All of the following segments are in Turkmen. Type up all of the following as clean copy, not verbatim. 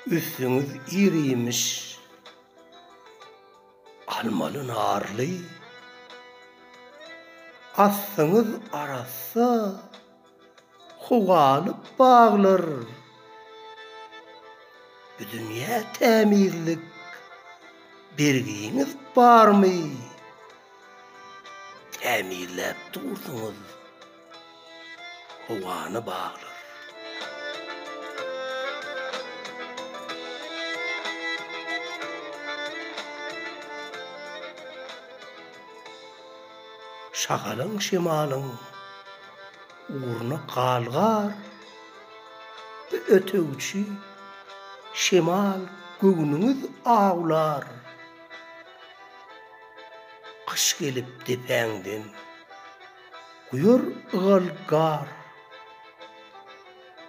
Üstüňiz ir-iýmiş, almaly-narly. Aslyňyz arassa, howaly baglar. Bu dünýä tämizlik bergiňiz barmy? Tämizläp dursuňyz howany baglar. Şagalaň şemalyň ugruna galgar, Bu ötegçi şemal göwnüňiz awlar. Gyş gelip depäňden guýar ygal gar.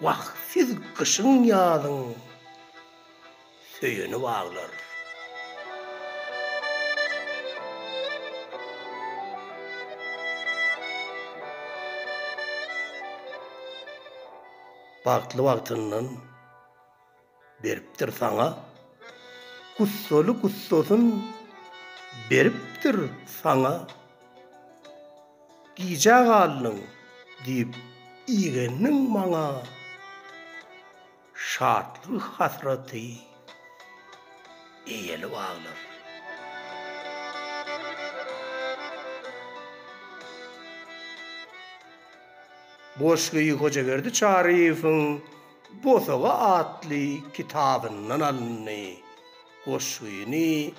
Wah, siz gyşyň-ýazyň söýeni baglar. Bagtly wagtyndan beripdir saňa. Gussaly gussasyn beripdir saňa. Gijä galdyň diýip igendiň maňa. Şatlygy hasraty eýeli baglar. Goşgy Hojaberdi Çaryýewiň Bosaga atly kitabyndan alyndy. Goşgyny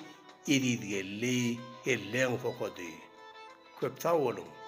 Ezizgeldi Helleňow okady. Köp sag boluň!